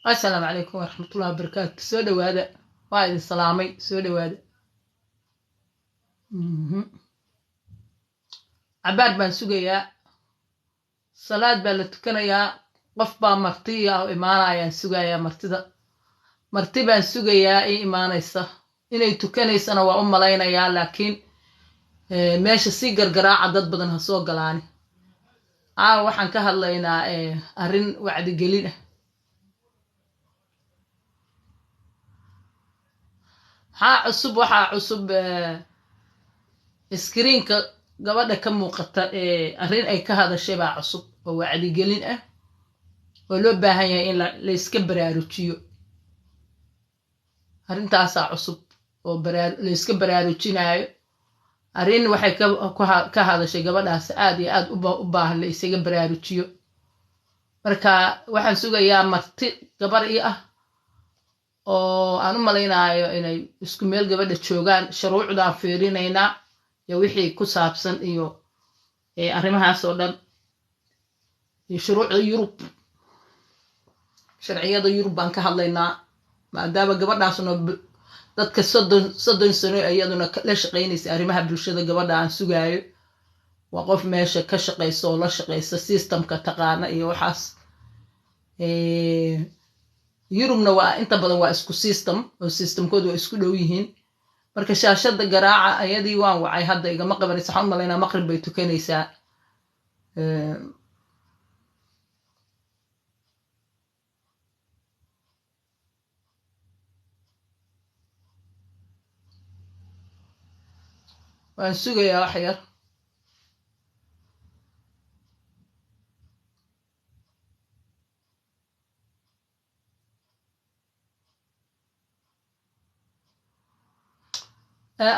Assalaamu calaykum waraxmatullahi wabarakaatu. Soo dhawaada, waa idin salaamay, soo dhawaada. Cabaar baan sugayaa, salaad baa la tukanayaa, qof baa marti imaanayaan sugayaa, martida marti baan sugayaa ii imaanaysa. Inay tukanaysana waa u malaynayaa, laakiin meesha sii gargaraaca, dad badan ha soo galaani. Caawa waxaan ka hadlaynaa arrin wacdigelin ah. Maxaa cusub? Waxaa cusub iskriinka gabadha ka muuqata, arrin ay ka hadashay baa cusub oo wacdigelin ah oo loo baahan yahay in la iska baraarujiyo. Arrintaasaa cusub oo la iska baraarujinaayo. Arrin waxay ka hadashay gabadhaas aad iyo aad u baahan la isaga baraarujiyo. Marka waxaan sugayaa marti gabar ii ah oo aan u malaynayo inay isku meel gabadha joogaan. Shuruucdaan fiirinaynaa iyo wixii ku saabsan iyo arrimahaas oo dhan iyo shuruucda Yurub, sharciyada Yurub baan ka hadlaynaa, maadaama gabadhaasna dadka 30 sano iyaduna la shaqaynaysa arrimaha bulshada. Gabadha aan sugaayo waa qof meesha ka shaqaysa oo la shaqaysa systemka taqaana iyo waxaas. Yurubna waa inta badan waa isku system oo systemkoodu waa isku dhow yihiin. Marka shaashada garaaca. Ayadii waan wacay, hadda igama qabanaysa. Waxaan u malaynaa maqrib bay tukanaysaa. Waan sugayaa wax yar.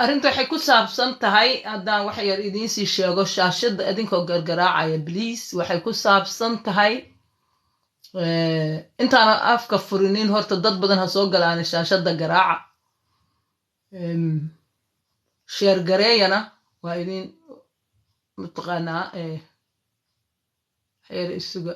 Arrinta waxay ku saabsan tahay, haddaan wax yar idiinsii sheego, shaashada idinkoo gargaraacaya please, waxay ku saabsan tahay, intaanan afka furinin horta dad badan ha soo galaana, shaashada garaaca, share gareeyana. Waa idin mataqaanaa, wax yar isuga.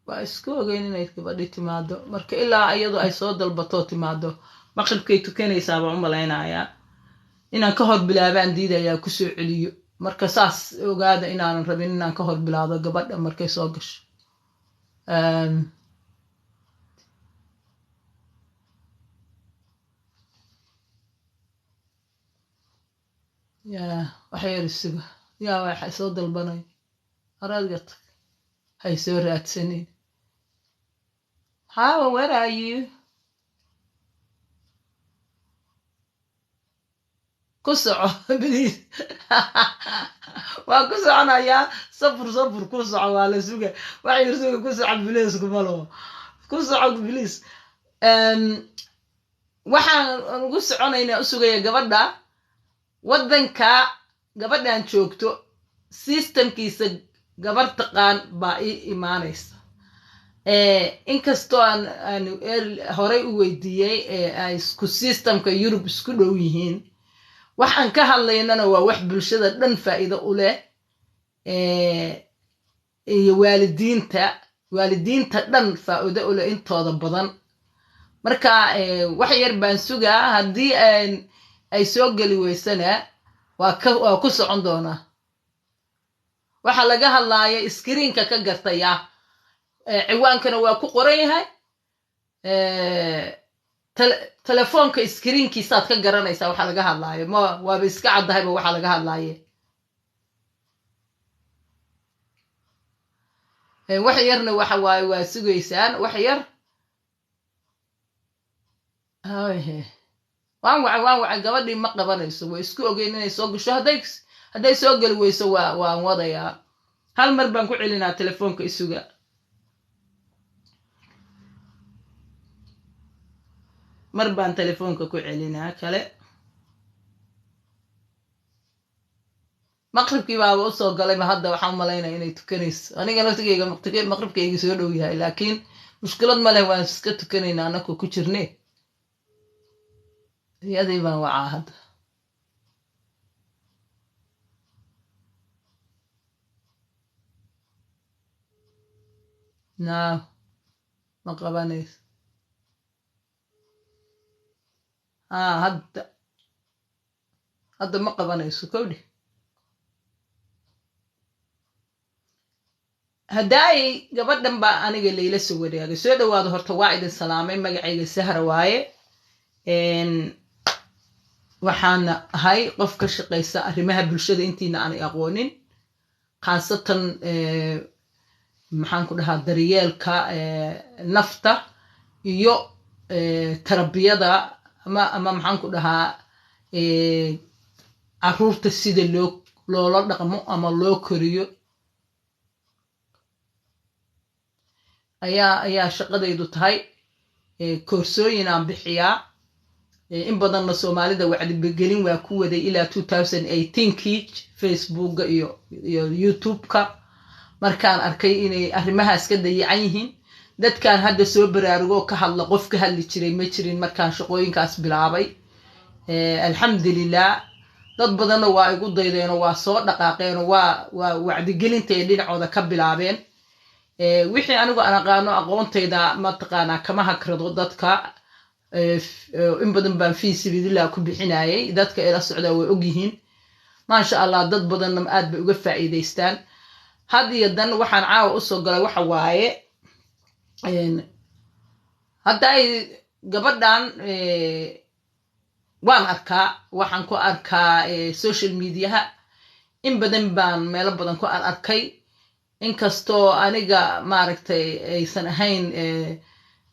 Waa isku ogeyn inay gabadhi timaado. Marka ilaa iyadu ay soo dalbatoo timaado, maqribkay tukanaysaa baan u malaynayaa. Inaan ka hor bilaabaan diidayaa, kusoo celiyo. Marka saas ogaada inaanan rabin inaan ka hor bilaado gabadha markay soo gasho. Yaa wax yar isuga, yaa waxa soo dalbanay araadga tag, hay soo raadsanin. How, where are you? Ku soco please. Waa ku soconayaa. Safur safur, ku soco, waa la suga, wax yar suga. Ku soco please, kuma laho, ku soco please. Waxaan ugu soconaynaa u sugaya gabadha, waddanka gabadhan joogto systemkiisa gabar taqaan baa ii imaanaysa. Inkastoo aan horey u weydiiyey, ay isku systemka Yurub isku dhow yihiin. Waxaan ka hadlaynana waa wax bulshada dhan faa'iido u leh iyo waalidiinta dhan faa'iido u leh intooda badan. Marka wax yar baan sugaa, haddii ay soo geli weysana waa ku socon doonaa. Waxaa laga hadlaaya iskriinka ka gartaya, ciwaankana waa ku qoran yahay, telefoonka iskriinkiisaad ka garanaysaa waxaa laga hadlaayo. Ma waaba iska caddahayba waxaa laga hadlaaye. Wax yarna waxa waaye waa sugaysaan wax yar. Waan wacay, waan wacay, gabadhii ma qabanayso. Way isku ogeyn inay soo gasho. Hadday soo geli weyso waan wadayaa. Hal mar baan ku celinaa telefoonka, isuga. Mar baan telefoonka ku celinaa kale. Maqribkii baaba usoo galayba hadda. Waxaan umalaynaya inay tukanayso. Aniga laftigeyga maqribkayga soo dhow yahay, laakiin mushkilad ma leh, waan iska tukanaynaa anakoo ku jirne. Iyadii baan wacaa hadda. No, ma qabanayso. Hadda hadda ma qabanayso kowdhi. Haddaayay gabadhan baa aniga layla soo wadaagay. Soo dhawaado horta, waa idin salaamay. Magacayga Sahra waaye. Waxaana ahay qof ka shaqaysa arrimaha bulshada, intiina aanay aqoonin, khaasatan maxaan ku dhahaa, daryeelka nafta iyo tarbiyada ama maxaan ku dhahaa, caruurta sida loo loola dhaqmo ama loo koriyo ayaa shaqadaydu tahay. Koorsooyin aan bixiyaa in badanna Soomaalida wacdigelin waa ku waday ilaa 2018kii Facebooka iyo YouTube-ka. Markaan arkay inay arrimahaas ka dayacan yihiin dadkan hadda soo baraarugoo ka hadla, qof ka hadli jiray ma jirin markaan shaqooyinkaas bilaabay. Alxamdulilah, dad badanna waa igu daydeenoo waa soo dhaqaaqeenoo waa wacdigelinta ay dhinacooda ka bilaabeen. Wixii anigu aan aqaano, aqoontayda mataqaanaa, kama hakrado dadka. In badan baan fii sabiilillah ku bixinayay, dadka ila socdaa way ogyihiin. Maasha Allah, dad badanna aad bay uga faa'iidaystaan. Had iyo dan waxaan caawa usoo galay waxa waaye, hadda ay gabadhan waan arkaa, waxaan ku arkaa social mediaha, in badan baan meelo badan ku arkay, inkastoo aniga maaragtay aysan ahayn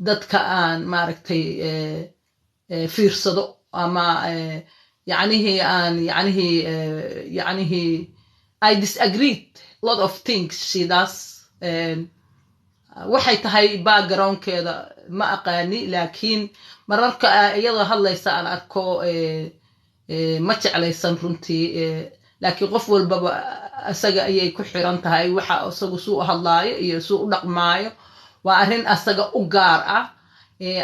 dadka aan maaragtay fiirsado ama yacnihii aan yacnihii I disagreed lot of things she does. Waxay tahay backgroundkeeda ma aqaani, laakiin mararka iyadoo hadlaysa aan arko ma jeclaysan runtii. Laakiin qof walbaba isaga ayay ku xiran tahay waxa isagu suu u hadlaayo iyo suu u dhaqmaayo, waa arrin asaga u gaar ah.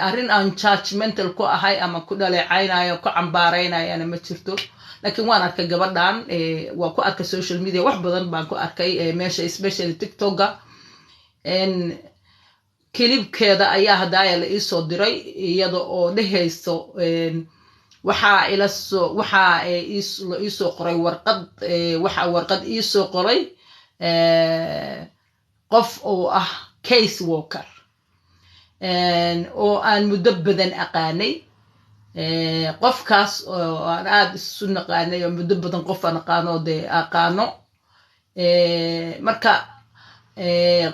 Arrin aan judgmental ku ahay ama ku dhaleecaynayo, ku cambaaraynayana ma jirto. Laakiin waan arkay gabadhan, waa ku arkay social media, wax badan baan ku arkay meesha, especially TikToka. Clipkeeda ayaa hadaaya la iisoo diray iyada oo dhehayso waxaa ila soo waxaa la iisoo qoray warqad, waxaa warqad iisoo qoray qof oo ah case worker oo aan muddo badan aqaanay. Qofkaas oo aan aada isu naqaanay oo muddo badan, qof aan aqaano dee aqaano. Marka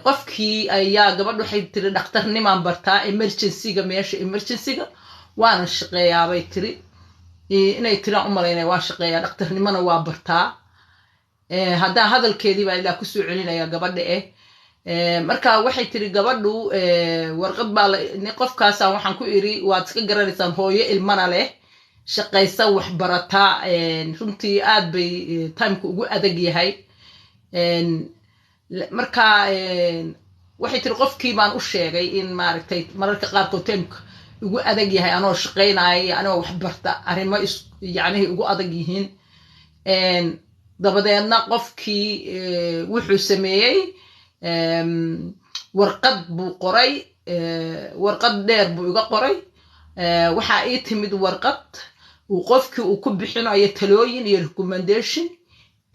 qofkii ayaa, gabadh waxay tiri dhakhtarnimaan bartaa, emergencyga, meesha emergencyga waana shaqeeyaabay tiri. Inay tiraan u malaynaya, waan shaqeeyaa, dhakhtarnimona waa bartaa. Haddaa hadalkeedii baa ilaa kusoo celinaya gabadha. Marka waxay tiri gabadhu warqad baa qofkaasa waxaan ku iri, waad iska garanaysaan, hooyo ilmana leh, shaqaysa, waxbarata, runtii aad bay timeka ugu adag yahay. Marka waxay tiri qofkii baan u sheegay in maaragtay mararka qaarkood timeka ugu adag yahay, anoo shaqaynaya iyo anoo waxbarta, arrimo yacnihii ugu adag yihiin. Dabadeedna qofkii wuxuu sameeyey warqad buu qoray, warqad dheer buu iga qoray. Waxaa ii timid warqad uu qofkii uu ku bixinayo talooyin iyo recommendation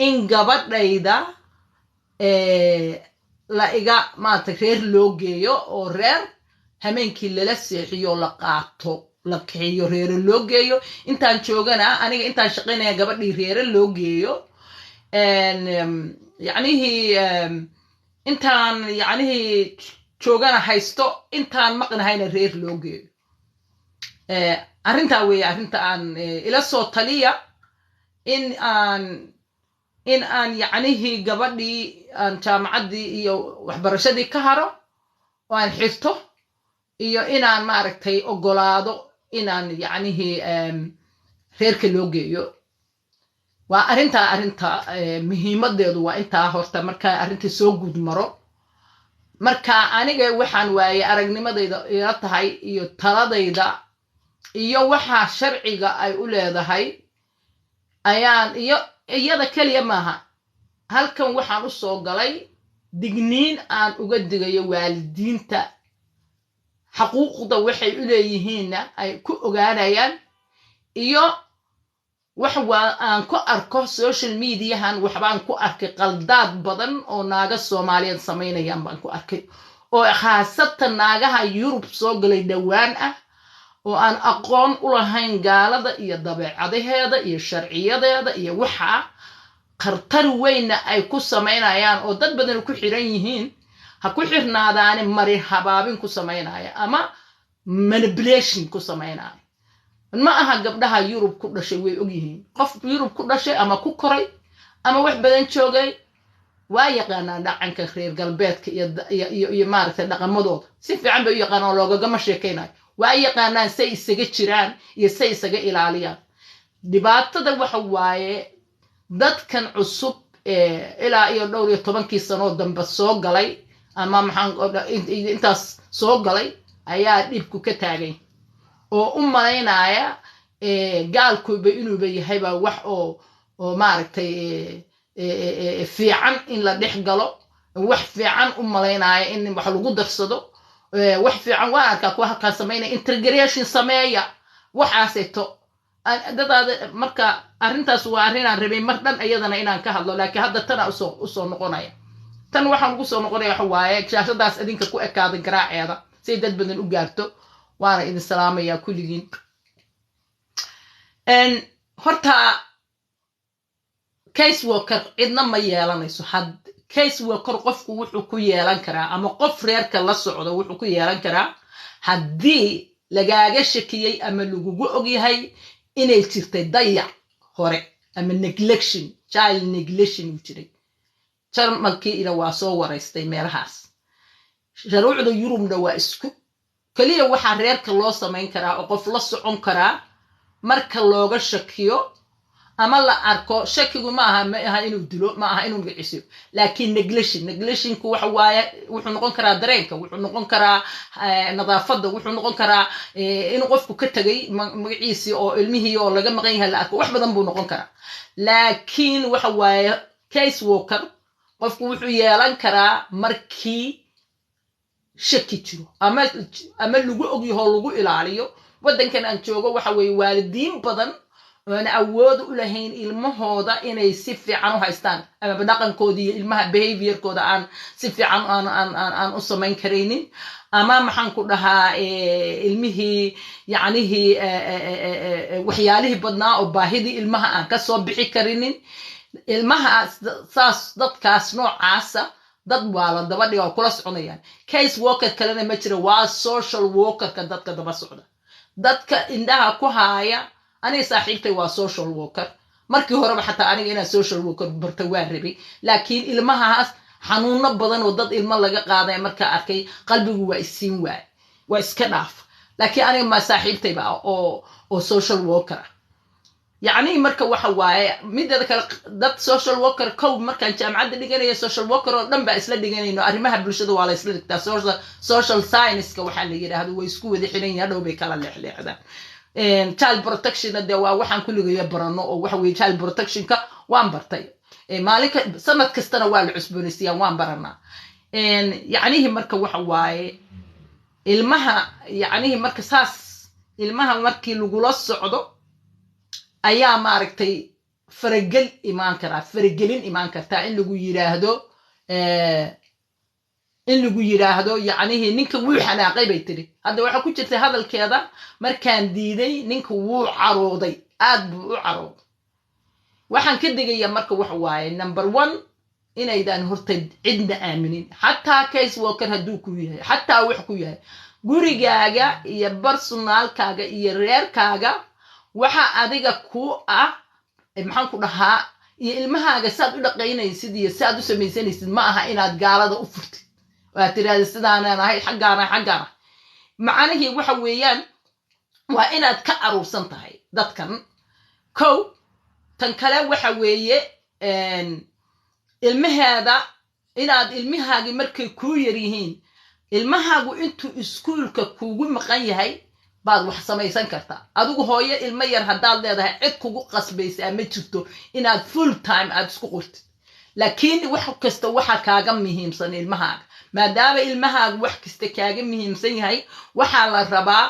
in gabadhayda la iga maarata reer loo geeyo oo reer hameenkii lala seexiyo, la qaato, la kixiyo, reere loo geeyo intaan joogana, aniga intaan shaqaynaya gabadhii reere loo geeyo, yacnihii intaan yacnihii joogana haysto, intaan maqnahayna reer loo geeyo. Arrintaa weeye arrinta aan ila soo taliya, in aan yacnihii gabadhii aan jaamacaddii iyo waxbarashadii ka haro oo aan xirto, iyo inaan maaragtay ogolaado inaan yacnihii reerka loo geeyo. Waa arrintaa arrinta muhiimadeedu waa intaa horta. Markaa arrinta soo guud maro, marka aniga waxaan waayey aragnimadayda ila tahay iyo taladayda iyo waxa sharciga ay u leedahay ayaan, iyo iyada keliya maaha, halkan waxaan u soo galay Digniin aan uga digayo waalidiinta, xaquuqda waxay u leeyihiinna ay ku ogaanayaan, iyo wax waa aan ku arko social mediahan. Waxbaan ku arkay qaldaad badan oo naaga Soomaaliyeed samaynayaan baan ku arkay, oo khaasatan naagaha Yurub soo galay dhowaan ah oo aan aqoon u lahayn gaalada iyo dabeecadaheeda iyo sharciyadeeda iyo waxaa khartar weynna ay ku samaynayaan, oo dad badan ku xiran yihiin, ha ku xirnaadaani, marin habaabin ku samaynaya ama manipulation ku samaynaya. Ma aha, gabdhaha Yurub ku dhashay way ogyihiin. Qof Yurub ku dhashay ama ku koray ama wax badan joogay waa yaqaanaa dhaqanka reer galbeedka iyo maaragtay dhaqamadooda si fiican bay u yaqaanaan oo loogagama sheekaynayo. Waa yaqaanaan say isaga jiraan iyo say isaga ilaaliyaan dhibaatada. Waxa waaye, dadkan cusub ilaa iyo dhowr iyo tobankii sanoo dambe soo galay ama maxaan intaas soo galay ayaa dhibku ka taagay, oo u malaynaya gaalkuba inuuba yahayba wax oo maaragtay fiican in la dhex galo, wax fiican u malaynaya in wax lagu darsado, wax fiican. Waan arkaa kuwa halkaa samaynaya integration sameeya waxaaseeto dadaada. Marka arrintaas waa arrinaan rabay mar dhan iyadana inaan ka hadlo, laakiin hadda tana usoo noqonaya. Tan waxaan ugu soo noqonaya waxa waaye, shaashadaas idinka ku ekaadan garaaceeda say dad badan u gaarto. Waana idin salaamayaa kulligiin. Horta case worker cidna ma yeelanayso. Had case worker qofku wuxuu ku yeelan karaa, ama qof reerka la socdo wuxuu ku yeelan karaa, haddii lagaaga shakiyey ama lagugu ogyahay inay jirtay dayac hore ama neglection, child neglection uu jiray. Jarmalkii ina waa soo waraystay meelahaas. Shuruucda Yurubna waa isku keliya. Waxaa reerka loo samayn karaa oo qof la socon karaa marka looga shakiyo ama la arko. Shakigu ma aha inuu dilo, ma aha inuu magiciisiyo, laakiin neglection. Neglectionku waxa waaye, wuxuu noqon karaa dareenka, wuxuu noqon karaa nadaafadda, wuxuu noqon karaa inuu qofku ka tegay magaciisii oo ilmihii oo laga maqan yahay la arko. Wax badan buu noqon karaa, laakiin waxa waaye, case worker qofku wuxuu yeelan karaa markii shaki jiro ama lagu ogyahoo lagu ilaaliyo. Waddankan aan joogo waxa weeye, waalidiin badan oon awood u lahayn ilmahooda inay si fiican u haystaan ama dhaqankooda iyo ilmaha behaviorkooda aan si fiican aan u samayn karaynin, ama maxaan ku dhahaa, ilmihii yacnihii waxyaalihii badnaa oo baahidii ilmaha aan kasoo bixi karinin ilmaha, saas dadkaas noocaasa dad waa la daba dhiga oo kula soconayaan. Case worker kalena ma jira, waa social workerka dadka daba socda, dadka indhaha ku haaya. Aniga saaxiibtay waa social worker. Markii horeba xataa aniga inaan social worker barta waa rabay, laakiin ilmahaas xanuuno badan oo dad ilmo laga qaaday markaa arkay, qalbigu waa isiin waay, waa iska dhaaf. Laakiin aniga ma saaxiibtayba oo social worker ah. Yacnii marka waxa waaye, mideeda kale, dad social worker kow markaan jaamacadda dhiganaya, social worker oo dhan baa isla dhiganayno. Arrimaha bulshada waa la isla dhigtaa, social science-ka waxaa la yidhaahdo way isku wada xiran yihin, hadhow bay kala leexleexdaan. Child protectionna dee waa waxaan kulligaya barano, oo waxa weye, child protectionka waan bartay maalinka, sanad kastana waa la cusboonaysiiyaan, waan baranaa. Yacnihii marka waxa waaye, ilmaha yacnihii marka saas ilmaha markii lagula socdo ayaa maaragtay faragel imaan karaa, faragelin imaan kartaa, in lagu yiraahdo yacnihii ninka wuu xanaaqay bay tiri. Hadda waxaa ku jirtay hadalkeeda, markaan diiday ninka wuu carooday, aad buu u carooday. Waxaan ka digayaa marka waxa waaye, number one, inaydan horta cidna aaminin, xataa case worker hadduu ku yahay, xataa wax ku yahay. Gurigaaga iyo personalkaaga iyo reerkaaga waxa adiga ku ah, maxaan ku dhahaa, iyo ilmahaaga saad u dhaqaynaysid iyo saad u samaysanaysid, ma aha inaad gaalada u furtid waad tiraahda sidaanaan ahay, xaggaana xaggaana. Macnihii waxa weeyaan, waa inaad ka aruursan tahay dadkan. Kow, tan kale waxa weeye, ilmaheeda inaad ilmahaagii markay kuu yar yihiin, ilmahaagu intuu iskuulka kuugu maqan yahay baad wax samaysan kartaa. Adigu hooyo ilmo yar haddaad leedahay, cid kugu qasbaysaa ma jirto inaad full time aad isku qortid. Laakiin wax kasta waxa kaaga muhiimsan ilmahaaga. Maadaama ilmahaaga wax kasta kaaga muhiimsan yahay, waxaa la rabaa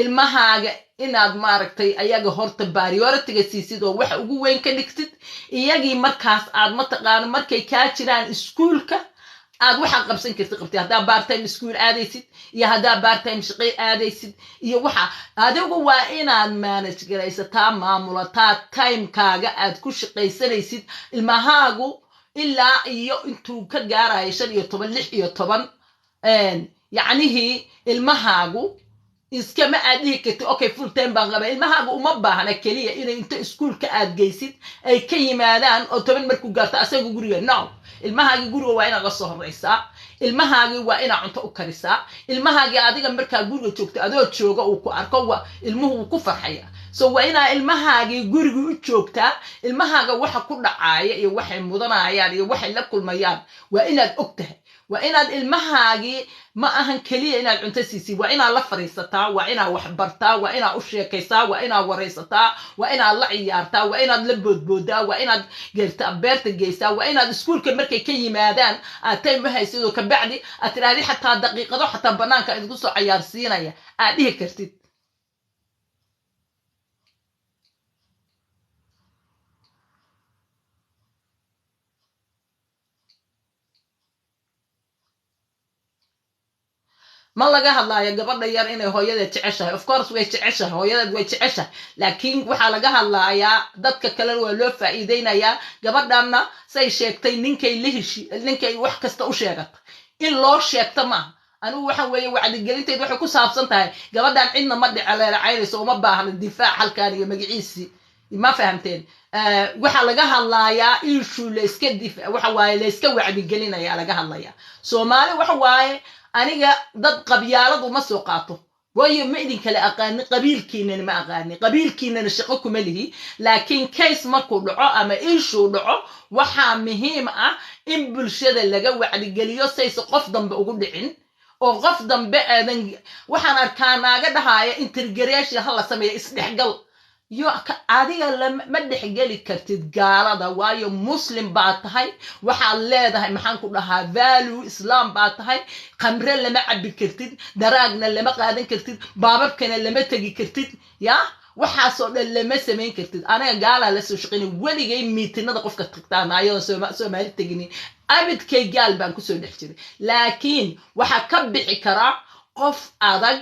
ilmahaaga inaad maaragtay ayaga horta priority-ga siisid oo waxa ugu weyn ka dhigtid iyagii. Markaas aad mataqaano markay kaa jiraan iskuulka aad waxaa qabsan kartid qabtid, haddaa part-time iskuul aadaysid iyo haddaa part-time shaqo aadaysid iyo waxa adigu waa inaad manage garaysataa, maamulataa timekaaga aad ku shaqaysanaysid. Ilmahaagu ilaa iyo intuu ka gaarayo 15, 16, yacnihii ilmahaagu iskama aad dhihi kartid, "Okay, full time baan qabaa." Ilmahaagu uma baahna keliya inay inta iskuulka aad geysid ay ka yimaadaan oo 10 markuu gaarto asaga guriga. No, ilmahaagii guriga waa inaad la soo horeysaa, ilmahaagii waa inaad cunto u karisaa, ilmahaagii adiga markaa guriga joogto adoo jooga uu ku arko, ilmuhu wuu ku farxaya. So waa inaa ilmahaagii guriga u joogtaa. Ilmahaaga waxa ku dhacaaya iyo waxay mudanayaan iyo waxay la kulmayaan waa inaad og tahay. Waa inaad ilmahaagii, ma ahan keliya inaad cunto siisid, waa inaad la fadhiisataa, waa inaad wax bartaa, waa inaad u sheekaysaa, waa inaad waraysataa, waa inaad la ciyaartaa, waa inaad la boodboodaa, waa inaad geertaa beerta geysaa, waa inaad iskuulka markay ka yimaadaan aad time u haysid oo kabacdi aad tidhaahdi xataa daqiiqado xataa banaanka idinku soo cayaarsiinaya aad dhihi kartid. Ma laga hadlaayo gabadha yar inay hooyadeed jeceshahay. Of course way jeceshahay, hooyadeed way jeceshahay, laakiin waxaa laga hadlayaa dadka kalena waa loo faa'iideynayaa. Gabadhanna say sheegtay ninkay la heshi, ninkay wax kasta u sheegata in loo sheegto maaha. Anigu waxa weeye wacdigelinteed waxay ku saabsan tahay gabadhan cidna ma dheceleelacaynayso, uma baahna difaac halkan iyo magaciisii, ma fahamteen? Waxaa laga hadlayaa issue layska dif waxa waaye layska wacdigelinaya laga hadlaya. Soomaali waxa waaye, aniga dad qabyaalad uma soo qaato, waayo ma idin kale aqaani, qabiilkiinana ma aqaani, qabiilkiinana shaqo kuma lihi. Laakiin case markuu dhaco ama issue dhaco, waxaa muhiim ah in bulshada laga wacdigeliyo sayse qof dambe ugu dhicin oo qof dambe aadan. Waxaan arkaa naaga dhahaaya integration ha la sameeyo, isdhexgal yo. Adiga ma dhexgeli kartid gaalada, waayo Muslim baa tahay. Waxaad leedahay, maxaan ku dhahaa, value Islam baa tahay. Khamre lama cabi kartid, daraagna lama qaadan kartid, baababkana lama tegi kartid, ya waxaasoo dhan lama samayn kartid. Aniga gaalaa lasoo shaqeynay weligay, meeting-ada qofka tagtaan ayadoon Soomaali teginin, abidkay gaal baan kusoo dhex jiray. Laakiin waxaa ka bixi karaa qof adag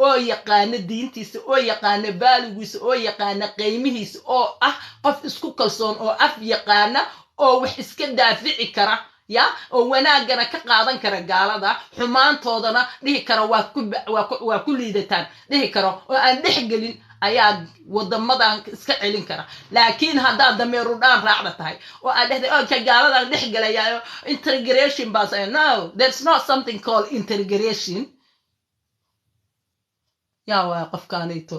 oo yaqaana diintiisa, oo yaqaana value-giisa, oo yaqaana qiimihiisa, oo ah qof isku kalsoon, oo af yaqaana, oo wax iska daafici kara, ya oo wanaagana ka qaadan kara gaalada, xumaantoodana dhihi kara waa ku liidataan dhihi karo, oo aan dhex gelin ayaa wadamadan iska celin kara. Laakiin haddaad dameeru dhaan raacda tahay oo aad dhehday, "Okay, gaaladan dhex gelaya, integration baa," no, there's not something called integration. Ya waay qofkaanayto?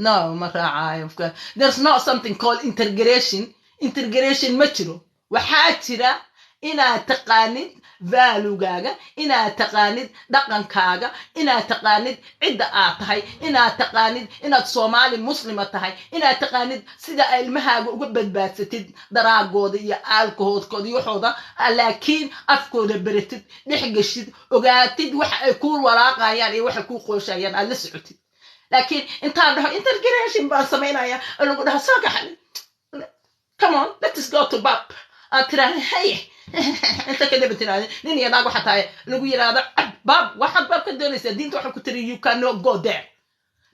No, ma raacayo. There's not something called integration. Integration ma jiro. Waxaa jira inaad taqaanid value-gaaga, inaad taqaanid dhaqankaaga, inaad taqaanid cidda aad tahay, inaad taqaanid inaad Soomaali Muslima tahay, inaad taqaanid sida ay ilmahaaga uga badbaadsatid daraagooda iyo alcohol-kooda iyo waxooda, laakiin afkooda beratid, dhex geshid, ogaatid waxa ay kuu walaaqayaan iyo waxay kuu qooshayaan, aad la socotid. Laakiin intaan dhaho integration baan samaynaya oo lagu dhaho, "Soo kaxan, come on, let us go to pub," aad tiraahda, "Haye," inta kadib tiraahda nin iyo naag waxa tahay lagu yiraahdo, "Cab pub." Waxaad pub ka doonaysaa? Diinta waxay ku tiri, "You cannot go there."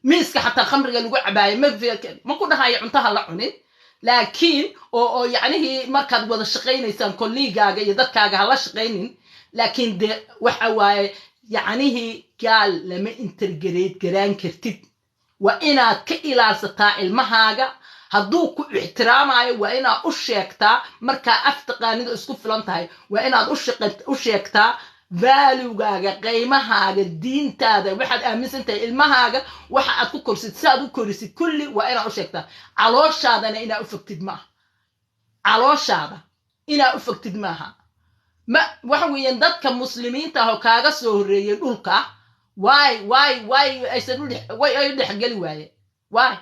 Miiska xataa khamriga lagu cabaayo ma ku dhahayo cuntaha la cunin, laakiin oo yacnihii markaad wada shaqaynaysaan colleague-gaaga iyo dadkaaga ha la shaqaynin. Laakiin de waxa waaye yacnihii gaal lama integrate garaan kartid. Waa inaad ka ilaalsataa ilmahaaga. Hadduu ku ixtiraamayo, waa inaad u sheegtaa markaa af taqaanida isku filan tahay, waa inaad u sheegtaa value-gaaga, qiimahaaga, diintaada, waxaad aaminsan tahay. Ilmahaaga waxa aad ku korsid, si aad u korisid kulli waa inaad u sheegtaa. Calooshaadana inaad u fogtid maaha, calooshaada inaad u fogtid maaha. Ma waxa weeyaan dadka Muslimiinta ah oo kaaga soo horreeyay dhulka, waay waay waay aysan u dhex way ay u dhexgeli waayeen? Waay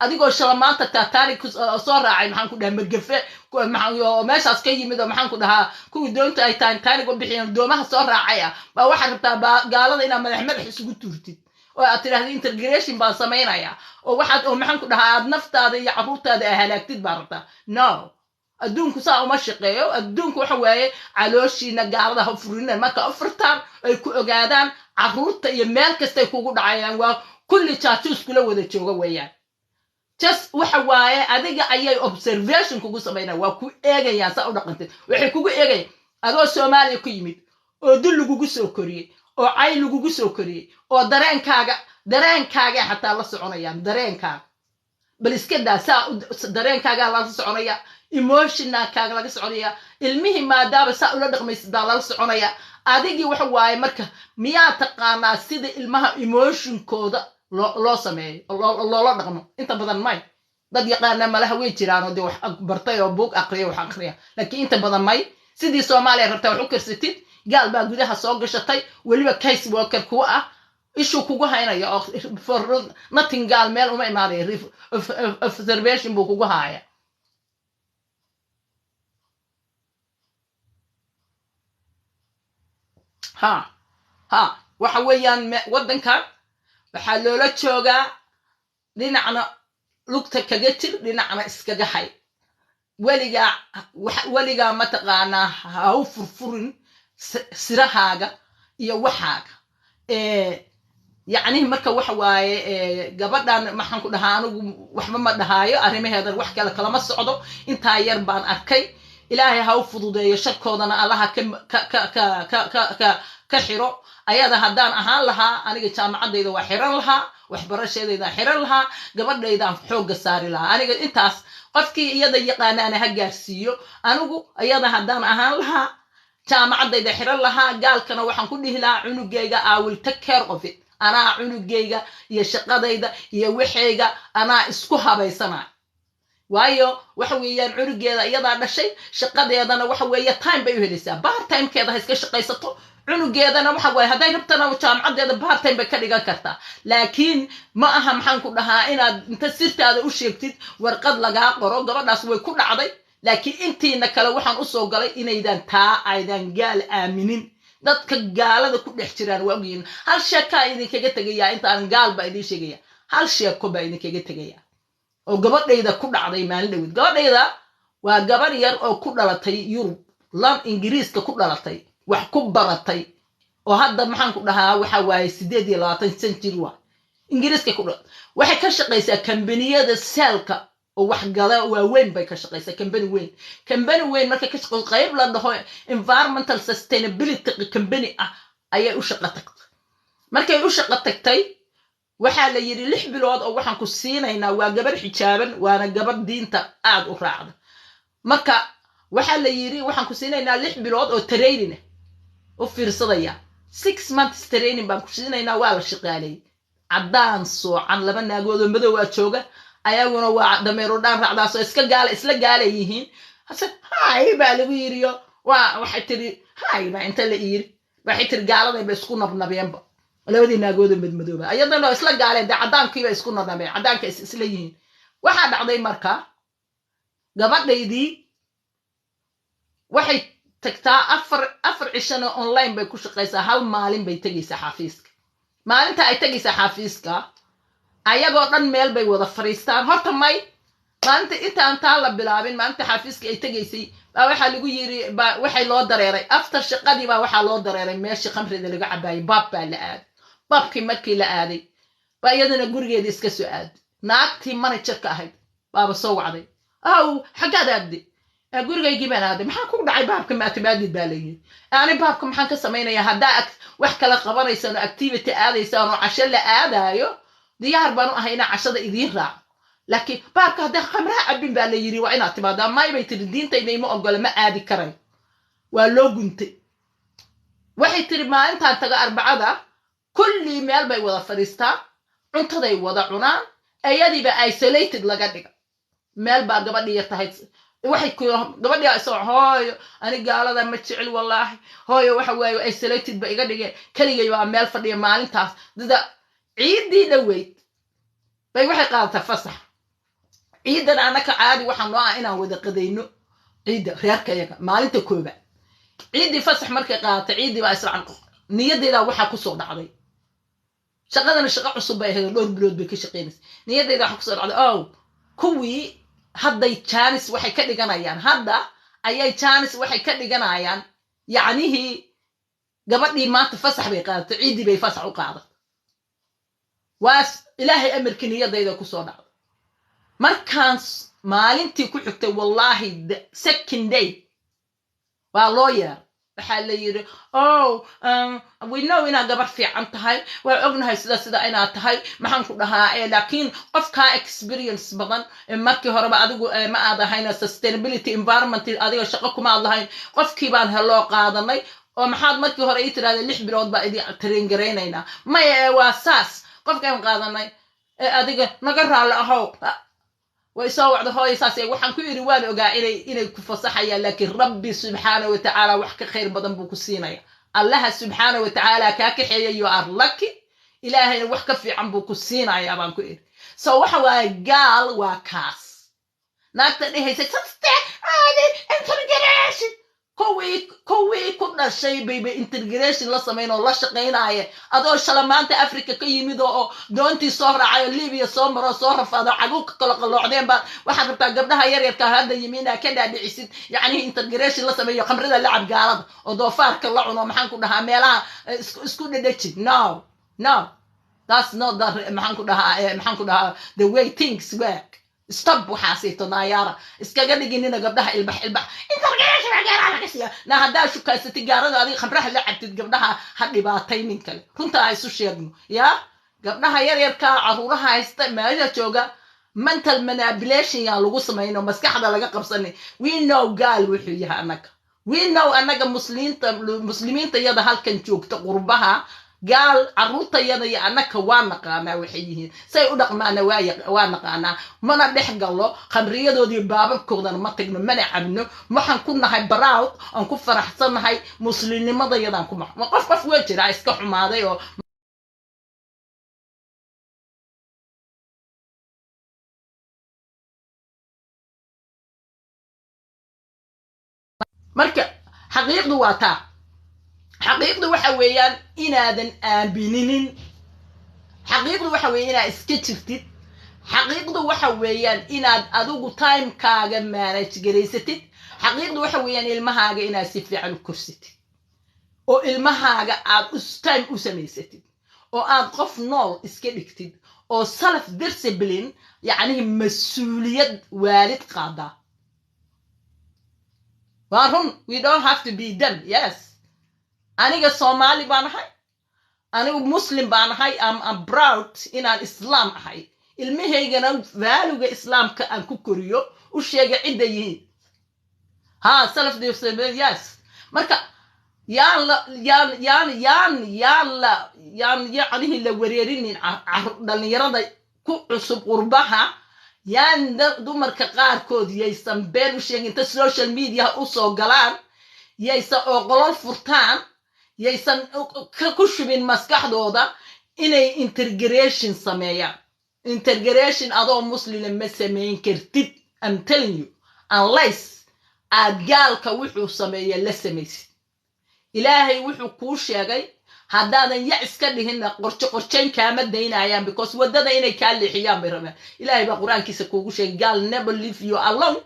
Adigoo shala maanta Titanic soo raacay, maxaan ku dhahaa, magafe oo meeshaas ka yimid, oo maxaan ku dhahaa, kuwii doonta ay Titanic u bixiyeen doomaha soo raacay ah, baa waxaad rabtaa gaalada inaad madax madax isugu tuurtid oo aad tidhahda integration baan samaynaya, oo waxaad oo maxaan ku dhahaa, aad naftaada iyo carruurtaada aa halaagtid baa rabtaa. No, adduunku saa uma shaqeeyo. Adduunku waxa waaye, calooshiina gaalada ha furina. Marka u furtaan ay ku ogaadaan, carruurta iyo meel kastay kugu dhacayaan. Waa kulli jaajuus kula wada jooga weeyaan. Just waxa waaye, adiga ayay observation kugu samaynayaan, waa ku eegayaan saa u dhaqantid. Waxay kugu eegayaan adoo Soomaaliya ku yimid oo dul lagugu soo koriyey oo cay lagugu soo koriyey oo dareenkaaga xataa la soconayaan. Dareenkaaga bal iska daa, saa dareenkaagaa lala soconaya, emotionalkaaga laga soconaya. Ilmihii maadaama saa ula dhaqmaysid baa lala soconaya adigii. Waxa waaye, marka miyaa taqaanaa sida ilmaha emotionkooda loo sameeyo, loola dhaqmo? Inta badan may. Dad yaqaana malaha way jiraanoo dee wax bartay oo buug aqriya, wax aqriya, laakiin inta badan may. Sidii Soomaaliya rabtaa wax u karsatid, gaal baa gudaha soo gashatay, weliba case worker kuwa ah ishuu kugu haynaya, oo for nothing gaal meel uma imaanaya, observation buu kugu haaya. Ha, waxa weeyaan, waddankan waxaa loola joogaa dhinacna lugta kaga jir, dhinacna iskaga hay. Weligaa weligaa mataqaanaa ha u furfurin sirahaaga iyo waxaaga. Yacnihi marka waxa waaye, gabadhan maxaan ku dhahaa, anigu waxba ma dhahaayo, arrimaheedan wax kale kalama socdo. Intaa yar baan arkay. Ilaahay ha u fududeeyo, sharkoodana Allaha ka xiro. Ayada haddaan ahaan lahaa aniga, jaamacaddayda waa xiran lahaa, waxbarashadeydaan xiran lahaa, gabadhaydaan xoogga saari lahaa. Aniga intaas qofkii iyada yaqaanaana ha gaarsiiyo. Anigu iyada haddaan ahaan lahaa, jaamacaddayda xiran lahaa, gaalkana waxaan ku dhihi lahaa, cunugayga I will take care of it. Anaa cunugayga iyo shaqadayda iyo waxayga anaa isku habaysanay. Waayo, waxa weeyaan, cunugeeda iyadaa dhashay, shaqadeedana waxa weeye time bay u helaysaa, part timekeeda ha iska shaqaysato. Cunugeedana waxa waaye, hadday rabtana jaamacadeeda part time bay ka dhigan kartaa. Laakiin ma aha, maxaan ku dhahaa, inaad inta sirtaada u sheegtid warqad lagaa qoro. Gabadhaas way ku dhacday, laakiin intiina kale waxaan usoo galay inaydan taa aydan gaal aaminin. Dadka gaalada ku dhex jiraan waa ogyihiin. Hal sheekaa idinkaga tegaya, intaan gaal baa idiin sheegaya, hal sheeko baa idinkaga tegaya oo gabadhayda ku dhacday maalin dhawid. Gabadhayda waa gabar yar oo ku dhalatay Yurub, lan Ingiriiska ku dhalatay, wax ku baratay, oo hadda maxaan ku dhahaa, waxa waaye 28 san jir. Waa Ingiriiska ku dhalatay. Waxay ka shaqaysaa kambaniyada saleska oo wax gala waaweyn bay ka shaqaysaa, kambani weyn. Kambani weyn markay ka shaqayso, qayb la dhaho environmental sustainability company ah ayay u shaqo tagtay. Markay u shaqo tagtay, waxaa la yidhi 6 bilood oo waxaan ku siinaynaa. Waa gabar xijaaban, waana gabar diinta aad u raacda. Marka waxaa la yidhi, waxaan ku siinaynaa 6 bilood oo training ah. U fiirsadaya, 6 months training baan ku siinaynaa. Waa la shaqaaleeyey, caddaan soocan, laba naagood oo madow aa jooga, ayaguna waa dameero dhaan raacdaasoo iska gaala, isla gaalay yihiin. Hase "Hi" baa lagu yiriyo. Waa waxay tiri "Hi" baa inta la yiri, waxay tiri gaaladayba isku nabnabeenba labadii naagooda madmadooba, ayadana isla gaaleen dee, caddaankiiba isku nabnabeen, caddaanka is isla yihiin. Waxaa dhacday marka, gabadhaydii waxay tagtaa afar cishana online bay ku shaqaysaa, hal maalin bay tegaysaa xafiiska. Maalinta ay tegaysaa xafiiska, ayagoo dhan meel bay wada fadhiistaan. Horta may, maalinta intaan taa la bilaabin, maalinta xafiiska ay tegaysay baa waxaa lagu yiri, ba waxay loo dareeray after shaqadii, baa waxaa loo dareeray meeshii khamrida laga cabaayay, pub baa la aaday. Pubkii markii la aaday baa iyadana gurigeedii iska soo aaday. Naagtii managerka ahayd baaba soo wacday: "Aw, xaggaad aadday?" "Gurigaygii baan aaday." "Maxaa ku dhacay? Pubka maatimaadid?" baa layidhi. "Ani pubka maxaan ka samaynayaa? Haddaa wax kala qabanaysaan oo activity aadaysaan oo casho la aadaayo, diyaar baan u ahay inaan cashada idiin raaco, laakiin pubka haddaa khamraha cabin," baa la yidhi, "waa inaad timaadaa." "May," bay tiri, "diintayna ima ogola, ma aadi karay." Waa loo guntay. Waxay tiri, maalintaan tago Arbacada, kullii meel bay wada fadhiistaan, cuntaday wada cunaan, iyadiiba isolated laga dhiga meel baa gabadhii yar tahay. Waxay ku gabadhii isoo, "Hooyo, ani gaalada ma jecel, wallaahi hooyo, waxa waaye isolated ba iga dhigeen, keligay baa meel fadhiya." Maalintaas dida ciiddii dhoweyd bay waxay qaadataa fasax. Ciidan anaka caadi waxaa noo ah inaan wada qadayno ciidda reerkayaga maalinta koobaad. Ciiddii fasax markay qaadatay, ciiddii baa israacan. Niyadeydaa waxaa kusoo dhacday, shaqadana shaqo cusub bay ahayd oo dhowr bilood bay ka shaqeynaysa. Niyadeyda waxaa kusoo dhacday, oh, kuwii hadday chance waxay ka dhiganayaan, hadda ayay chance waxay ka dhiganayaan. Yacnihii gabadhii maanta fasax bay qaadatay, ciiddii bay fasax u qaadatay. Waas Ilaahay amarkii niyadayda kusoo dhacday. Markaan maalintii ku xigtay, wallaahi, the second day waa loo yeer. Waxaa la yidhi, "Oh, we know inaad gabar fiican tahay, waa ognahay sida inaad tahay, maxaan ku dhahaa, laakiin qofkaa experience badan, markii horeba adigu ma aad ahayn sustainability environment, adiga shaqo kuma aad lahayn. Qofkii baan heloo qaadanay." "Oo maxaad markii hore ii tirahdee 6 bilood baa idin train garaynaynaa?" "Maya, waa saas, qofkaan qaadanay, adiga naga raalli ahow." Way soo wacda, "Hooya, saas." Waxaan ku yidhi, "Waan ogaa inay ku fasaxayaan, laakiin Rabbi subxaana wa tacaala wax ka khayr badan buu ku siinaya. Allaha subxaana wa tacaala kaa kaxeeya, you are lucky, Ilaahayna wax ka fiican buu ku siinayaa," baan ku idhi. So waxa waaye, gaal waa kaas naagta dhehaysa saste integration. Kuwii ku dhashay bayba integration la samayn oo la shaqaynaya. Adoo shala maanta Africa ka yimid oo doontii soo raacay oo Libiya soo maro, soo rafaado, cagu ka kala qalloocdeen, baad waxaad rabtaa gabdhaha yaryarka hadda yimi inaad ka dhaadhicisid yacnihi integration la sameeyo, khamrida lacab, gaalada oo doofaarka la cuno, maxaan ku dhahaa, meelaha isku dhedheji. No, no, that's not the, maxaan ku dhahaa, maxaan ku dhahaa, the way things work. Stop waxaasito naayaara iskaga dhiginina gabdhaha ilbax ilbax integration gaaraa laga siiya. Na haddaa shukaysatid gaarada, adiga khamraha la cabtid, gabdhaha ha dhibaataynin kale. Runta ha isu sheegno. Yaa gabdhaha yaryarka caruuraha haysta meesha jooga, mental manipulation yaa lagu samayno, maskaxda laga qabsanay. We know gaal wuxuu yahay annaga. We know annaga muslimiinta, muslimiinta yada halkan joogta qurbaha, gaal caruurtayada iyo annaka waa naqaanaa waxay yihiin, say u dhaqmaana waa naqaanaa. Mana dhex gallo khamriyadoodii, baababkoodana ma tagno, mana cabno. Waxaan ku nahay proud, aan ku faraxsannahay muslimnimadayadaan ku qof waa jiraa iska xumaaday oo marka xaqiiqdu waa taa. Xaqiiqdu waxa weeyaan inaadan aamininin. Xaqiiqdu waxa weeye inaad iska jirtid. Xaqiiqdu waxa weeyaan inaad adigu timekaaga manage garaysatid. Xaqiiqdu waxa weeyaan ilmahaaga inaad si fiican u korsatid oo ilmahaaga aad time u samaysatid oo aad qof nool iska dhigtid oo self discipline, yacnihi mas-uuliyad waalid qaadaa. Waa run, we don't have to be them. Yes, aniga Soomaali baan ahay, anigu Muslim baan ahay. Am proud inaan Islaam ahay. Ilmahaygana valuega Islaamka aan ku koriyo, u sheega cidda yihiin. Ha self, yes. Marka yaan la yaan yaan yaan yaan la yaan yacnihii la wareerinin dhalinyarada ku cusub qurbaha. Yaan dumarka qaarkood yaysan been u sheegin inta social media usoo galaan, yaysan oo qolol furtaan, yaysan ku shubin maskaxdooda inay integration sameeyaan. Integration adoo muslina ma samayn kartid, I'm telling you, unless aad gaalka wuxuu sameeya la samaysid. Ilaahay wuxuu kuu sheegay, haddaadan ya iska dhihinna, qorjo qorjayn kaama daynayaan, because waddada inay kaa leexiyaan bay rabaan. Ilaahay baa Qur-aankiisa kuugu sheegay, gaal never leave you alone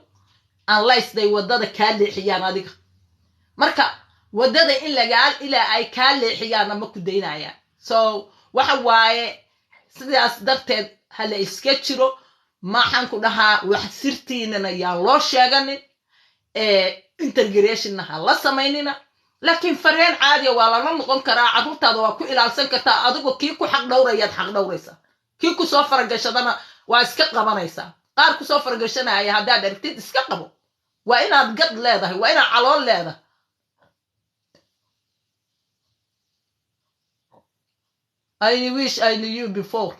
unless they waddada kaa leexiyaan adiga. Marka waddada in lagaa ilaa ay kaa leexiyaanna ma ku daynayaan. So waxa waaye, sidaas darteed ha la iska jiro, maxaan ku dhahaa, wax sirtiinana yaan loo sheeganin, integrationna ha la samaynina. Laakiin fareen caadiya waa lala noqon karaa. Carruurtaada waa ku ilaalsan kartaa. Adigoo kii ku xaq dhowrayaad xaq dhowraysaa, kii kusoo faragashadana waa iska qabanaysaa. Qaar kusoo faragashanaya haddaad aragtid, iska qabo. Waa inaad gad leedahay, waa inaad calool leedahay. I wish I knew you before.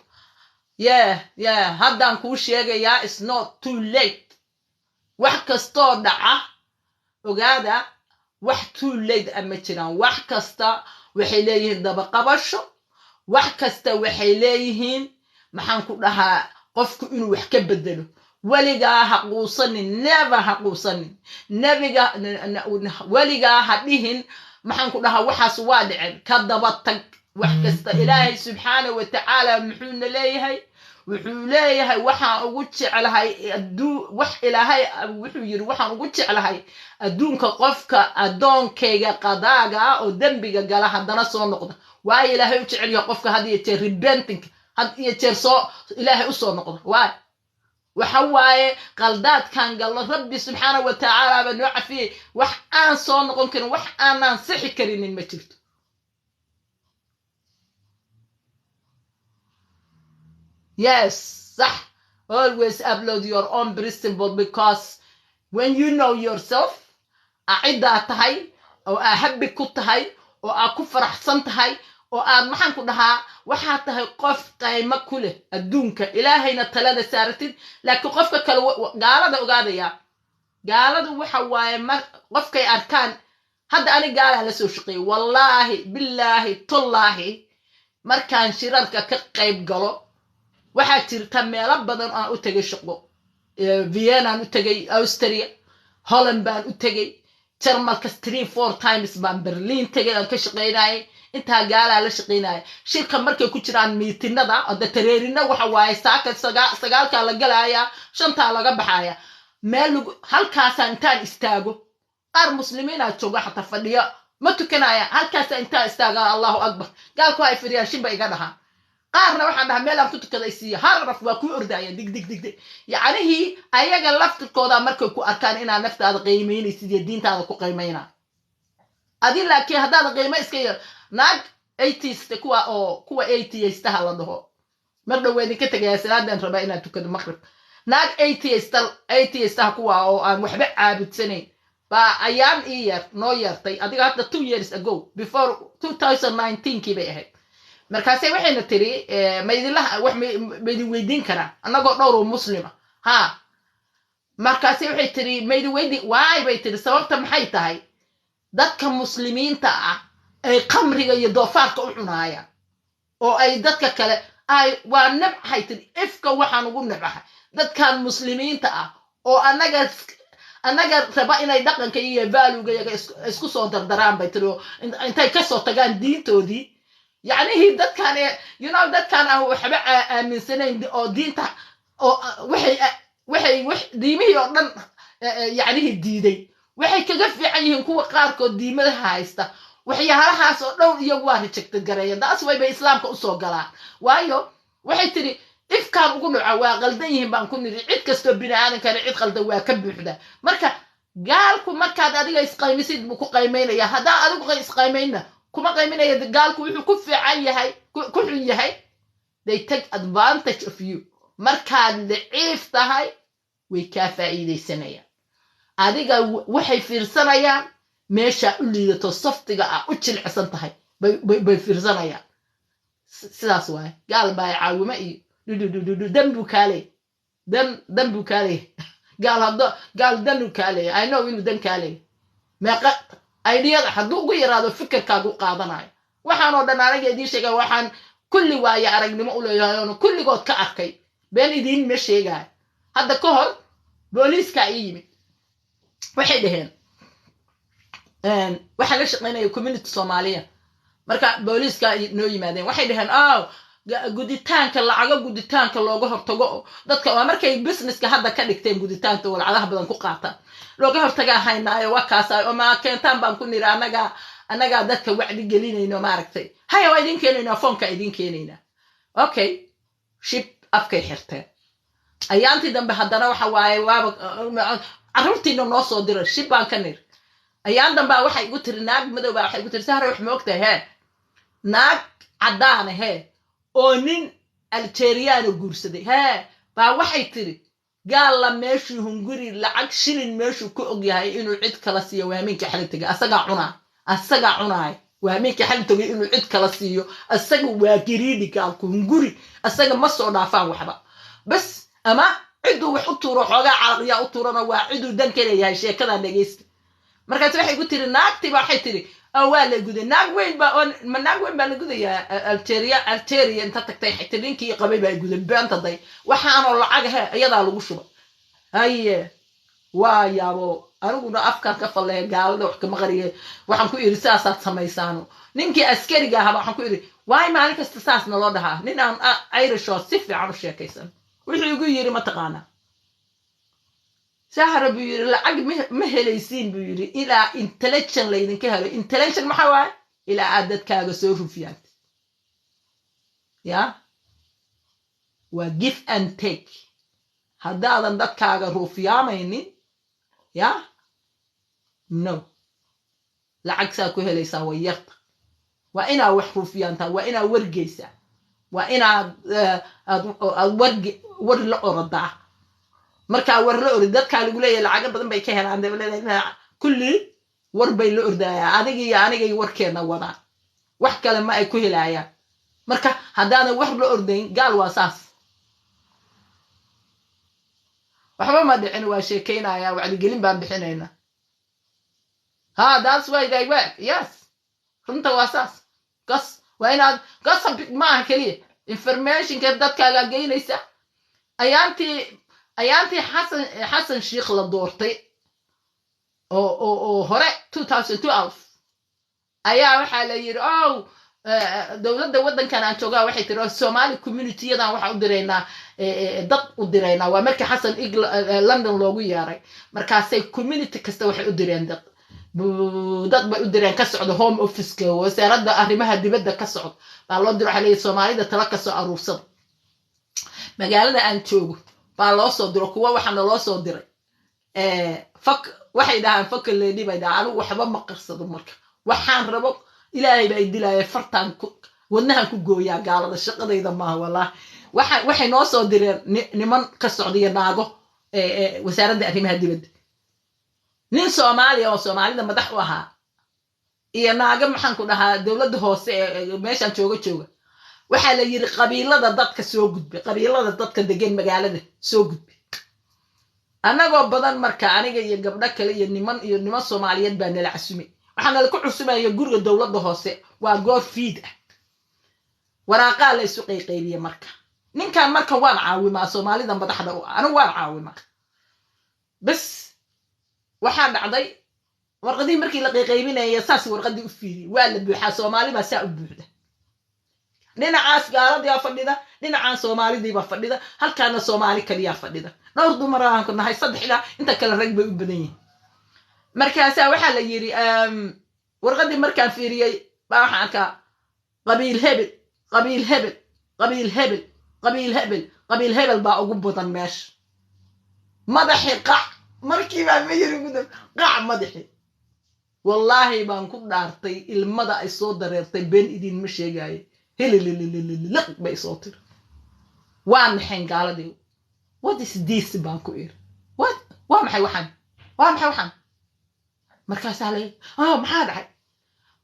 Yeah, haddaan kuu sheegayaa, it's not too late. Wax kastoo dhaca ogaada, wax too late a ma jiraan. Wax kasta waxay leeyihiin dabaqabasho. Wax kasta waxay leeyihiin, maxaan ku dhahaa, qofku inuu wax ka bedelo. Weligaa ha quusanin, never ha quusanin. Nebiga weligaa ha dhihin, maxaan ku dhahaa, waxaas waa dhicen. Ka daba tag wax kasta. Ilaahay subxaana wa tacaala muxuuna leeyahay? Wuxuu leeyahay, waxaan ugu jeclahay wax, Ilaahay wuxuu yidhi, waxaan ugu jeclahay adduunka qofka addoonkayga qadaaga ah oo dembiga gala, haddana soo noqda. Waayo Ilaahay u jecel yahay qofka had iyo jeer repenting, had iyo jeer soo Ilaahay usoo noqda? Waayo waxa waaye, qaldaadkan galno Rabbi subxaana wa tacaala baa noo cafiyey. Wax aan soo noqon karin, wax aanaan sixi karinin ma jirto. Yes, sax. Always upload your own principle, because when you know yourself, ciddaa tahay oo aa happy ku tahay oo aa ku faraxsan tahay oo aad, maxaan ku dhahaa, waxaa tahay qof qaymo ku leh adduunka, Ilaahayna talada saaratid. Laakiin qofka kale, gaalada ogaadaya, gaaladu waxa waaye, mar qofkay arkaan, hadda ani gaalaa la soo shaqeeyey, wallaahi, billaahi, tullaahi, markaan shirarka ka qayb galo, waxaa jirta meelo badan aan u tegay shaqo. Vienna-an u tegay, Austria, Holland baan u tegay, Jarmalka three four times baan, Berlin tegay aan ka shaqaynayay. Intaa gaalaa la shaqaynaya. Shirka markay ku jiraan, meeting-ada hadda tareerina waxa waaye, saaka 9-kaa la galaya, 5-taa laga baxaya. Meel lagu halkaasaa intaan istaago, qaar muslimiinaa jooga, xataa fadhiyo, ma tukanaya. Halkaasaa intaan istaaga, "Allahu akbar." Gaalku ay fidhiyaan, shinba iga dhahaan. Qaarna waxaan dhahaa, "Meel aan ku tukada isiiya." Hararaf waa kuu ordaya, dig dig dig dig. Yacnihii ayaga laftirkooda markay ku arkaan inaad naftaada qiimaynaysid iyo diintaada ku qiimaynaa adi. Laakiin haddaad qiimo iska yar, naag atheist, kuwa oo kuwa atheistaha la dhaho, mar dhow waa idinka tegaya, salaadan rabaa inaad tukado maqrib. Naag atheist, atheistaha kuwa oo aan waxba caabudsanayn baa ayaan ii yeer noo yeertay, adiga hadda 2 years ago, before 2019 kii bay ahayd. Markaase waxayna tiri, "Ma idinla wax ma idin weydiin karaa?" Annagoo dhowr oo muslima ha. Markaase waxay tiri, "Ma idin weydiin waay?" bay tiri. "Sababta maxay tahay dadka muslimiinta ah ay qamriga iyo doofaarka u cunaayaan oo ay dadka kale ay waa nabcahay?" Tiri, "Ifka waxaan ugu nabcahay dadkan muslimiinta ah oo annaga raba inay dhaqanka iyo value-ga iyaga isku soo dardaraan," bay tiri, oo intay kasoo tagaan diintoodii. Yacnihii dadkan dadkan aan waxba aaminsanayn oo diinta oo waxay diimihii oo dhan yacnihii diiday, waxay kaga fiican yihiin kuwa qaarkood diimadaha haysta. Waxyaalahaas oo dhown iyagu waa rejected gareeya. Taas way bay islaamka usoo galaan. Waayo waxay tiri, "Ifkaan ugu dhaco waa qaldan yihiin," baan ku nidhi. Cid kastoo bini aadankana cid qaldan waa ka buuxda. Marka gaalku markaad adiga isqaymisid buu ku qaymaynaya. Haddaa adigu isqaymaynna, kuma qayminaya. Gaalku wuxuu ku fiican yahay, ku xun yahay, they take advantage of you. Markaad daciif tahay way kaa faa'iidaysanayaan. Adiga waxay fiirsanayaan meeshaa u liidato, soft-iga ah, u jilicsan tahay bay fiirsanayaan. Sidaas waaye. Gaal baa caawimo iyo dhudhudhudhu, dan buu kaa leeyay, dan buu kaa leeyay gaal. Haddo gaal dan uu kaa leeyay, I know inuu dan kaa leeyay. Meeqa idea-da hadduu ugu yaraado fikirkaagu qaadanayo. Waxaanoo dhan anaga idiin sheegay, waxaan kulli waaye aragnimo u leeyahay oona kulligood ka arkay. Been idiin ma sheegaayo. Hadda ka hor booliiskaa ii yimid. Waxay dhaheen, waxaan la shaqaynaya community Soomaaliya. Marka booliiska noo yimaadeen, waxay dhaheen, "Oh, guditaanka, lacago guditaanka looga hortago oo dadka waa markay businesska hadda ka dhigteen guditaanka oo lacagaha badan ku qaataan looga hortagaa haynaayo, waa kaasa oo ma keentaan," baan ku niri. Annagaa dadka wacdi gelinayno, maaragtay. "Haya, waa idiin keenaynaa, foonka idiin keenaynaa." Okay, shib, afkay xirteen. Ayaantii dambe haddana waxa waaye, waaba carruurtiina noo soo dira. Shib baan ka niri. Ayaan dambaa waxay igu tiri naag madow baa waxay igu tiri, "Sahra, wax ma ogtahay?" "Hee." "Naag caddaana hee oo nin Algeriana guursaday hee baa waxay tiri, gaalla meeshuu hunguri lacag shilin meeshuu ku og yahay inuu cid kala siiyo, waa hameenkii xali tegay, asagaa cunaa, asagaa cunaaya. Waa hameenkii xali tegay inuu cid kala siiyo. Asaga waa greedy gaalku, hunguri asaga ma soo dhaafaan waxba bas. Ama ciduu wax u tuuro, xoogaa calaqyaa u tuurana, waa ciduu dan ka leeyahay." Sheekadan dhegeysta. Markaas waxay ku tiri, naagtiiba waxay tiri, "Oo waa la guday." Naag weyn baa oo ma naag weyn baa la gudayaa? Algeria, Algeria inta tagtay, xigtay ninkii qabay baa guday. Beenta day, waxaanoo lacag he iyadaa lagu shubay. Haye, waa yaabo, aniguna afkaan ka falleeya, gaalada wax kama qariye. Waxaan ku iri, saasaad samaysaano. Ninkii askariga ahaa waxaan ku iri, waay maalin kasta saas naloo dhahaa? Nin aan Irishoo si fiican u sheekaysan wuxuu igu yiri, mataqaanaa Sahra, buu yiri, lacag ma helaysiin, buu yiri, ilaa intelligent laydinka helo. Intelligent maxaa waaye? Ilaa aad dadkaaga soo rufiyaad. Ya, waa give and take. Haddaadan dadkaaga ruufyaamaynin, ya, no, lacag saa ku helaysaa way yarta. Waa inaa wax ruufyaantaa, waa inaa wargeysaa, waa inaad aad warge war la orodaa. Markaa war la orod, dadkaa lagu leeyahay lacago badan bay ka helaan. Kulli war bay la ordaayaan, adiga iyo anigay warkeena wadaan, wax kale ma ay ku helaayaan. Marka haddaanan war la ordayn, gaal waa saas. Waxba ma dhicin, waa sheekaynaya, wacdigelin baan bixinayna. Ha, that's why they work. Yes, runta waa saas. Gas waa inaad gossip ma aha keliya, informationka dadkaagaa geynaysa. Ayaantii Xasan Sheikh la doortay oo hore 2012 ayaa waxaa la yidhi, oh, dowladda waddankan aan joogaa waxay tiri, Somali communityyadan waxaan u diraynaa dad u diraynaa. Waa markii Xasan London loogu yeeray. Markaasay community kasta waxay u direen dad. Dad bay u direen ka socda Home Officeka, wasaaradda arrimaha dibadda ka socda baa loo diro. Waxaa leeyahy, Soomaalida tala kasoo aruursada. Magaalada aan joogo baa loo soo diro kuwa. Waxaana loo soo diray fak, waxay dhahaan faka lady bay dhahaan. Anigu waxba ma qarsado. Marka waxaan rabo Ilaahay baa i dilaya, fartaan wadnahan ku gooyaa. Gaalada shaqadayda maaha, wallahi. Waxay noo soo direen niman ka socda iyo naago wasaaradda arrimaha dibadda, nin Soomaaliya oo Soomaalida madax u ahaa iyo naago, maxaan ku dhahaa, dowladda hoose ee meeshaan jooga jooga. Waxaa la yidhi, qabiilada dadka soo gudbay, qabiilada dadka degan magaalada soo gudbay. Annagoo badan marka, aniga iyo gabdho kale iyo niman iyo niman Soomaaliyeed baa nala casumay. Waxaa nala ku cusumaya guriga dowladda hoose. Waa goor fiid ah. Waraaqaa la isu qayqaybiye. Marka ninkan marka waan caawimaa, Soomaalida madaxda u ah anigu waan caawimaa. Bas, waxaa dhacday warqadihii markii la qayqaybinaya, saas warqadii u fiiriyey, waa la buuxaa, Soomaali baa saa u buuxda. Dhinacaas gaaladiibaa fadhida, dhinacaan Soomaalidiibaa fadhida, halkaana Soomaali kaliyaa fadhida. Dhowr dumar aan ku nahay, saddexda, inta kale rag bay u badan yihiin. Markaasaa waxaa la yidhi, warqadii markaan fiiriyey baa waxaan arkaa qabiil hebel, qabiil hebel, qabiil hebel, qabiil hebel, qabiil hebel baa ugu badan meesha. Madaxi qac markiibaa ma yiri gudub qac madaxi. Wallaahi baan ku dhaartay, ilmada ay soo dareertay, been idinma sheegaayo, hilililililiq bay soo tiri. Waa naxeen gaaladii. "What is this?" baan ku iri. "What? Waa maxay waxaan? Waa maxay waxaan?" Markaasaa lay, "Oh, maxaa dhacay?"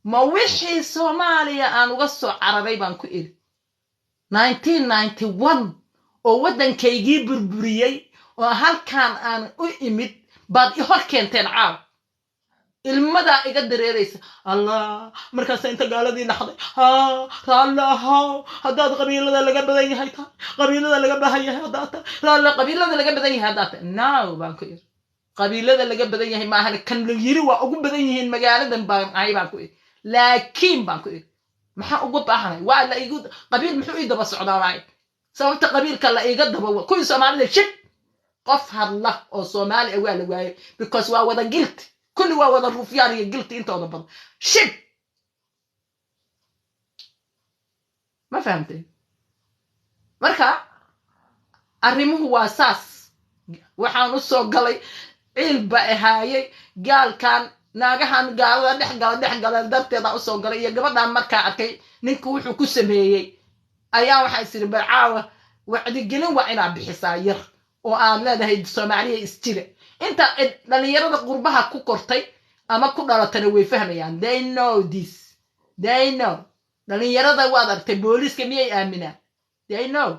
Ma wixii Soomaaliya aan uga soo cararay, baan ku iri, 1991 oo waddankaygii burburiyey oo halkaan aan u imid baad i hor keenteen caaw? Ilmadaa iga dareeraysa. Allah, markaasa inta gaaladii naxday, ha, raalli ahaw haddaad qabiilada laga badan yahay tahay, qabiilada laga bahan yahay haddaad tahay, raalli qabiilada laga badan yahay haddaad tahay. Now, baan ku iri, qabiilada laga badan yahay maahan, kan la yiri waa ugu badan yihiin magaaladan baan ahay, baan ku iri. Laakiin, baan ku iri, maxaa uga baahanay? Waa la igu qabiil muxuu ii daba socdaa? Waay sababta qabiilka la iiga daba? Kuwii Soomaalida shib, qof hadla oo Soomaali ah waa la waayay, because waa wada guilty, kulli waa wada rufyaan iyo guilty intooda badan. Shib, ma fahamtay? Marka arrimuhu waa saas. Waxaan u soo galay ciil ba ahaayey gaalkan, naagahan gaalada dhex gala, dhex gala darteedaan usoo galay, iyo gabadhaan markaa arkay ninku wuxuu ku sameeyey ayaa waxaa is iri, bal caawa wacdigelin waa inaad bixisaa yar oo aad leedahay Soomaaliya isjira. Inta dhalinyarada qurbaha ku kortay ama ku dhalatana way fahmayaan. They know this, they know. Dhalinyarada waad aragtay, booliiska miyay aaminaan? They know.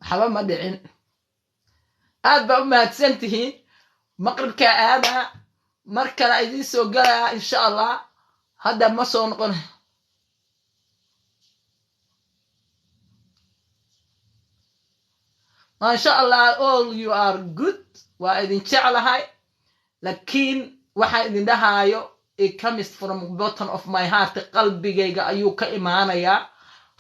Waxba ma dhicin. Aad baa u mahadsan tihiin. Maqribkaa aadaa, mar kale idiin soo galaya insha Allah. Hadda ma soo noqon. Maasha Allah, all you are good. Waa idin jeclahay, laakiin waxaan idin dhahaayo, it comes from bottom of my heart. Qalbigayga ayuu ka imaanayaa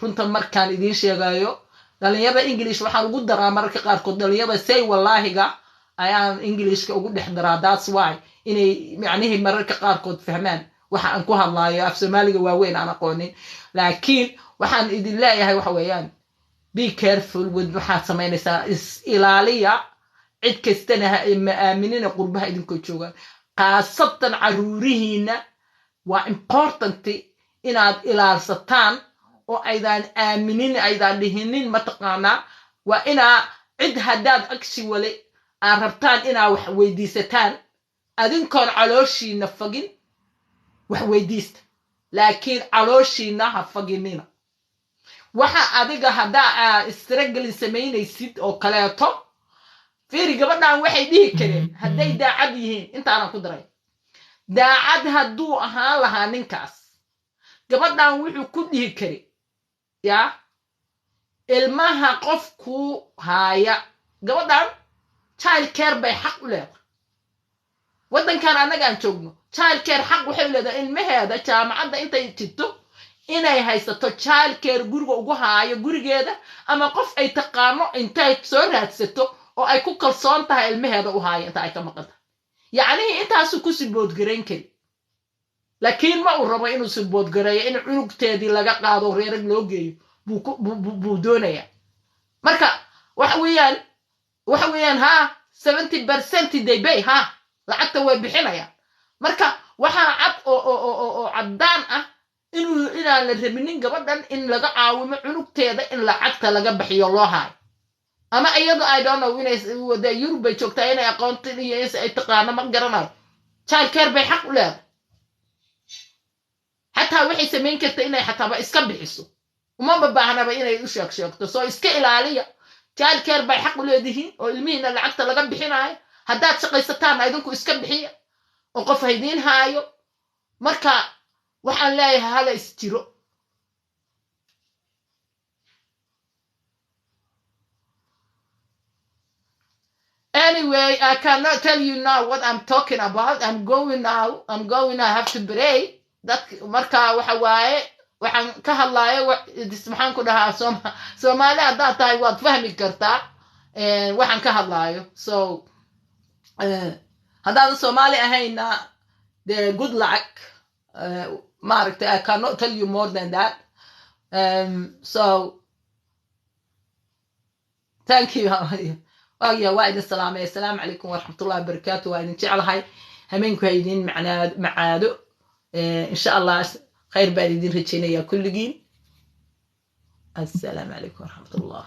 runta markaan idiin sheegayo. Dhalinyarada English waxaan ugu daraa mararka qaarkood, dhalinyarada say wallaahiga ayaan Englishka ugu dhex daraa. That's why inay macnihii mararka qaarkood fahmaan waxa aan ku hadlaayo, af Soomaaliga waaweyn aan aqoonin. Laakiin waxaan idin leeyahay waxa weeyaan, be careful with waxaad samaynaysaa. Is ilaaliya, cid kastana ha ma aaminina qurbaha idinkoo joogaan, khaasatan caruurihiina. Waa important inaad ilaalsataan oo aydaan aaminin, aydaan dhihinin mataqaanaa. Waa inaa cid haddaad actually aad rabtaan inaa wax weydiisataan, adinkoon calooshiina fagin wax weydiista, laakiin calooshiina ha faginina. Waxa adiga haddaa aa struggling samaynaysid oo kaleeto, fiiri, gabadhan waxay dhihi kareen hadday daacad yihiin, intaanan ku daray, daacad hadduu ahaan lahaa ninkaas, gabadhan wuxuu ku dhihi kari yaa ilmaha qofkuu haaya. Gabadhan child care bay xaq u leedahay. Waddankan annaga aan joogno, child care xaq waxay u leedahay ilmaheeda jaamacadda intay jirto inay haysato child care guriga ugu haayo, gurigeeda ama qof ay taqaano intay soo raadsato oo ay ku kalsoon tahay ilmaheeda u haayo inta ay ka maqan tahay. Yacnihii intaasuu ku support garayn kari, laakiin ma uu rabo inuu support gareeyo. In cunugteedii laga qaado, reerag loo geeyo buu doonayaa. Marka waxa weeyaan ha 70% they pay, ha lacagta way bixinayaan. Marka waxaa cad oo caddaan ah inaan la rabinin gabadhan in laga caawimo cunugteeda, in lacagta laga bixiyo loo haayo, ama iyado, I don't know, inay wada Yurub bay joogtaa, inay aqoonta iyo in ay taqaano ma garanayo. Child care bay xaq u leedahay. Xataa waxay samayn karta inay xataaba iska bixiso, umaba baahnaba inay u sheeg sheegto. Soo iska ilaaliya. Child care bay xaq u leedihiin oo ilmihiina lacagta laga bixinayo. Haddaad shaqaysataanna idinku iska bixiya oo qof haydiin haayo. Marka waxaan leeyahay, hala is jiro. Anyway, I cannot tell you now what I'm talking about. I'm going now. I'm going. I have to pray. That marka waxa waaye waxaan ka hadlayo, maxaan ku dhahaa, Soomaali haddaad tahay waad fahmi kartaa waxaan ka hadlayo. So haddaadan Soomaali ahayna, dee good luck. Maaragtay, I cannot tell you more than that. So thank you. Waaya, waa idin salaamay. Assalaamu calaykum waraxmatullahi wabarakaatu. Waa idin jeclahay. Hameenku ha idin macaado insha Allah. Khayr baan idin rajaynayaa kulligiin. Assalaamu calaykum waraxmatullah.